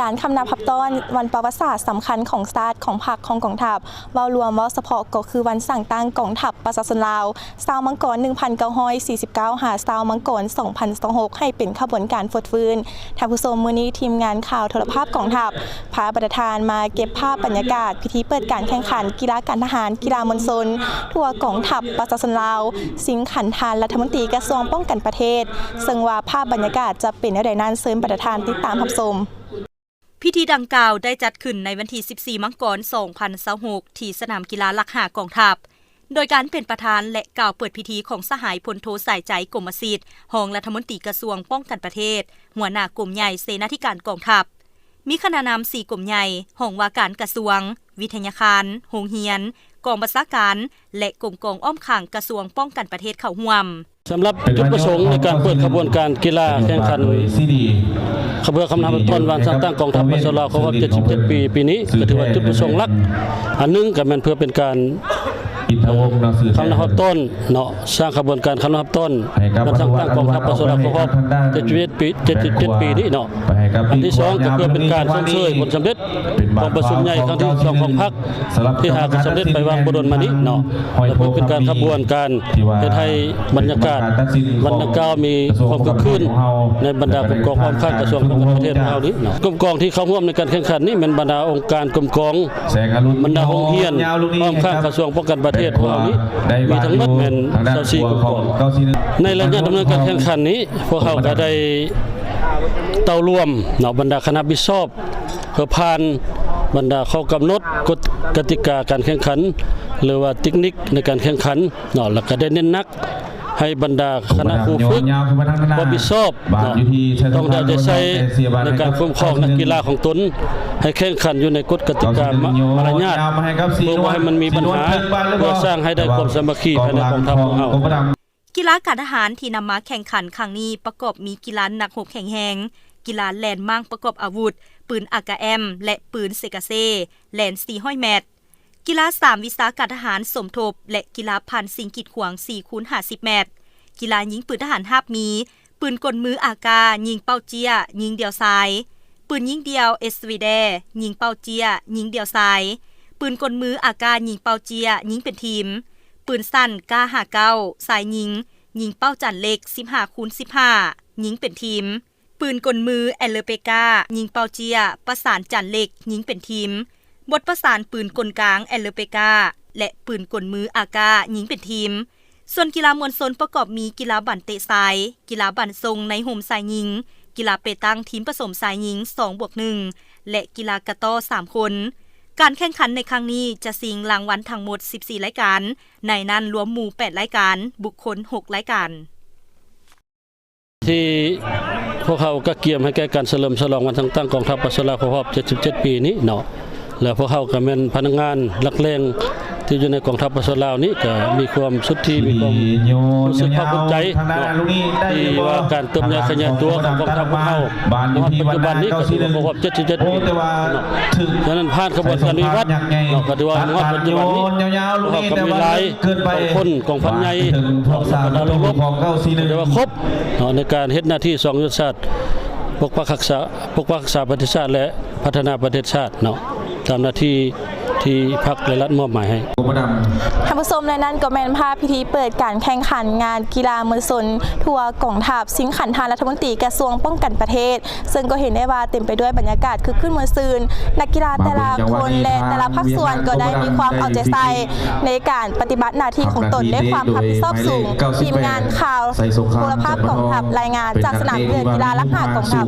ການຄຳນັບຮັບຕ້ອນວັນປະຫວັດສາດສຳຄັນຂອງຊາດ, ຂອງພັກ, ຂອງກອງທັບ ເວົ້າລວມ, ເວົ້າສະເພາະກໍຄືວັນສ້າງຕັ້ງກອງທັບປະຊາຊົນລາວ ຊາວມັງກອນ ໜຶ່ງພັນເກົ້າຮ້ອຍສີ່ສິບເກົ້າ ຫາ ຊາວມັງກອນ ສອງພັນຊາວຫົກ ໃຫ້ເປັນຂະບວນການຟົດຟື້ນ. ທ່ານຜູ້ຊົມ, ມື້ນີ້ທີມງານຂ່າວໂທລະພາບກອງທັບ ພາບັນດາທ່ານມາເກັບພາບບັນຍາກາດພິທີເປີດການແຂ່ງຂັນກິລາການທະຫານ, ກິລາມວນຊົນ ທົ່ວກອງທັບປະຊາຊົນລາວ ຊິງຂັນທ່ານລັດຖະມົນຕີກະຊວງປ້ອງກັນປະເທດ, ເຊິ່ງວ່າພາບບັນຍາກາດຈະເປັນແນວໃດນັ້ນ, ເຊີນບັນດາທ່ານຕິດຕາມຮັບຊົມ. ພິທີດັ່ງກ່າວໄດ້ຈັດຂຶ້ນໃນວັນທີສິບສີ່ ມັງກອນ ສອງພັນຊາວຫົກ ທີ່ສະໜາມກິລາຫຼັກຫ້າກອງທັບ, ໂດຍການເປັນປະທານ ແລະ ກ່າວເປີດພິທີຂອງສະຫາຍພົນໂທ ສາຍໃຈ ກົມມະສິດ ຮອງລັດຖະມົນຕີກະຊວງປ້ອງກັນປະເທດ, ຫົວໜ້າກົມໃຫຍ່ເສນາທິການກອງທັບ. ມີຄະນະນຳສີ່ກົມໃຫຍ່, ຫ້ອງວ່າການກະຊວງ, ວິທະຍາຄານ, ໂຮງຮຽນ, ກອງບັນຊາການ ແລະ ກົມກອງອ້ອມຂ້າງກະຊວງປ້ອງກັນປະເທດເຂົ້າຮ່ວມ. ສຳລັບຈຸດປະສົງໃນການເປີດຂະບວນການກິລາແຂ່ງຂັນ ຂະເບືອຄຳນັບຮັບຕ້ອນວັນສ້າງຕັ້ງກອງທັບປະຊາຊົນລາວ ຄົບຮອບເຈັດສິບເຈັດປີ ປີນີ້ ກໍຖືວ່າຈຸດປະສົງຫຼັກອັນໜຶ່ງກໍແມ່ນເພື່ອເປັນການຄຳນັບຮັບຕ້ອນເນາະ, ສ້າງຂະບວນການຄຳນັບຮັບຕ້ອນວັນສ້າງຕັ້ງກອງທັບປະຊາຊົນລາວ ຄົບຮອບເຈັດສິບເຈັດປີ ເຈັດສິບເຈັດປີນີ້ເນາະ. ອັນທີສອງກໍເພື່ອເປັນການຊົມເຊີຍຜົນສຳເລັດຂອງປະຊຸມໃຫຍ່ຄັ້ງທີສິບສອງຂອງພັກ ທີ່ຫາກໍສຳເລັດໄປຫວ່າງບໍ່ດົນມານີ້ເນາະ, ແລະ ເພື່ອເປັນການຂະບວນການເຮັດໃຫ້ບັນຍາກາດວັນດັ່ງກ່າວມີຄວາມຄຶກຄື້ນໃນບັນດາກົມກອງອ້ອມຂ້າງກະຊວງປ້ອງກັນປະເທດຂອງເຮົານີ້ເນາະ. ກົມກອງທີ່ເຂົ້າຮ່ວມໃນການແຂ່ງຂັນນີ້ແມ່ນບັນດາອົງການກົມກອງ, ບັນດາໂຮງຮຽນອ້ອມຂ້າງກະຊວງປ້ອງກັນປະເທດຂອງເຮົານີ້ ມີທັງໝົດແມ່ນຊາວສີ່ກົມກອງ. ໃນໄລຍະດຳເນີນການແຂ່ງຂັນນີ້ ພວກເຮົາກໍໄດ້ເຕົ້າລວມເນາະ ບັນດາຄະນະຜິດຊອບ ເພື່ອຜ່ານບັນດາຂໍ້ກຳນົດ ກົດກະຕິກາການແຂ່ງຂັນ ຫຼືວ່າເຕັກນິກໃນການແຂ່ງຂັນເນາະ, ແລ້ວກໍໄດ້ເນັ້ນໜັກໃຫ້ບັນດາຄະນະຄູຝຶກຜູ້ຮັບຜິດຊອບເນາະ ຕ້ອງໄດ້ເອົາໃຈໃສ່ໃນການຄຸ້ມຄອງນັກກິລາຂອງຕົນ ໃຫ້ແຂ່ງຂັນຢູ່ໃນກົດກະຕິກາມະ ມາລະຍາດ ເພື່ອບໍ່ໃຫ້ມັນມີບັນຫາ ເພື່ອສ້າງໃຫ້ໄດ້ຄວາມສາມັກຄີພາຍໃນກອງທັບຂອງເຮົາ. ກິລາການທະຫານທີ່ນຳມາແຂ່ງຂັນຄັ້ງນີ້ປະກອບມີກິລານັກຮົບແຂງແຮງ, ກິລາແລ່ນມ້າງປະກອບອາວຸດ, ປືນອາກາແອມ ແລະ ປືນເຊກາເຊ ແລ່ນສີ່ຮ້ອຍແມັດ, ກິລາສາມວິຊາການທະຫານສົມທົບ ແລະ ກິລາຜ່ານສິ່ງກີດຂວາງສີ່ຄູນຫ້າສິບແມັດ, ກິລາຍິງປືນທະຫານຮາບມີ ປືນກົນມືອາກາ ຍິງເປົ້າເຈ້ຍ ຍິງດຽວຊາຍ, ປືນຍິງດຽວເອສວີແດ ຍິງເປົ້າເຈ້ຍ ຍິງດຽວຊາຍ, ປືນກົນມືອາກາ ຍິງເປົ້າເຈ້ຍ ຍິງເປັນທີມ, ປືນສັ້ນກາຫ້າເກົ້າ ຊາຍຍິງ ຍິງເປົ້າຈານເຫຼັກ ສິບຫ້າຄູນສິບຫ້າ ຍິງເປັນທີມ, ປືນກົນມືແອລເລີເປກາ ຍິງເປົ້າເຈ້ຍ ປະສານຈານເຫຼັກ ຍິງເປັນທີມ, ບົດປະສານປືນກົນກາງແອລເລີເປກາ ແລະ ປືນກົນມືອາກາ ຍິງເປັນທີມ. ສ່ວນກິລາມວນຊົນປະກອບມີກິລາບານເຕະຊາຍ, ກິລາບານສົ່ງໃນຮົ່ມຊາຍຍິງ, ກິລາເປຕັງທີມປະສົມຊາຍຍິງສອງບວກໜຶ່ງ ແລະ ກິລາກະຕໍ້ສາມຄົນ. ການແຂ່ງຂັນໃນຄັ້ງນີ້ຈະຊິງລາງວັນທັງໝົດສິບສີ່ລາຍການ, ໃນນັ້ນລວມໝູ່ແປດລາຍການ, ບຸກຄົນຫົກລາຍການ. ທີ່ພວກເຮົາກະກຽມໃຫ້ແກ່ການສະເຫຼີມສະຫຼອງວັນສ້າງຕັ້ງກອງທັບປະຊາຊົນລາວຄົບຮອບເຈັດສິບເຈັດປີນີ້ເນາະ ແລະ ພວກເຮົາກະແມ່ນພະນັກງານຫຼັກແຫຼ່ງທີ່ຢູ່ໃນກອງທັບປະຊາຊົນລາວນີ້ ກະມີຄວາມສຸດທີ່ມີຄວາມຮູ້ສຶກພາກພູມໃຈເນາະ ທີ່ວ່າການເຕີບໃຫຍ່ຂະຫຍາຍຕົວຂອງກອງທັບພວກເຮົາ ມາຮອດປັດຈຸບັນນີ້ກະຖືວ່າຄົບຮອບເຈັດສິບເຈັດປີເນາະ. ສະນັ້ນຜ່ານຂະບວນການວິວັດເນາະ ກະຖືວ່າມາຮອດປັດຈຸບັນນີ້ ພວກເຮົາກະມີຫຼາຍກອງພົນ ກອງພັນໃຫຍ່ເນາະ ບັນດາໂລກລົບ ກະຖືວ່າຄົບ ເນາະ ໃນການເຮັດໜ້າທີ່ສອງຍຸດທະສາດ ປົກປັກຮັກສາ ປົກປັກຮັກສາປະເທດຊາດ ແລະ ພັດທະນາປະເທດຊາດເນາະ ຕາມໜ້າທີ່ທີ່ພັກ ແລະ ລັດມອບໝາຍໃຫ້. ທ່ານຜູ້ຊົມ ແລະ ນັ້ນກໍແມ່ນພາບພິທີເປີດການແຂ່ງຂັນງານກິລາມວນຊົນທົ່ວກອງທັບ ຊິງຂັນທ່ານລັດຖະມົນຕີກະຊວງປ້ອງກັນປະເທດ ເຊິ່ງກໍເຫັນໄດ້ວ່າເຕັມໄປດ້ວຍບັນຍາກາດຄຶກຄື້ນມ່ວນຊື່ນ. ນັກກິລາແຕ່ລະຄົນ ແລະ ແຕ່ລະພາກສ່ວນກໍໄດ້ມີຄວາມເອົາໃຈໃສ່ໃນການປະຕິບັດໜ້າທີ່ຂອງຕົນດ້ວຍຄວາມຮັບຜິດຊອບສູງ. ທີມງານຂ່າວໂທລະພາບກອງທັບ ລາຍງານຈາກສະໜາມເກີດກິລາຫຼັກຫ້າກອງທັບ.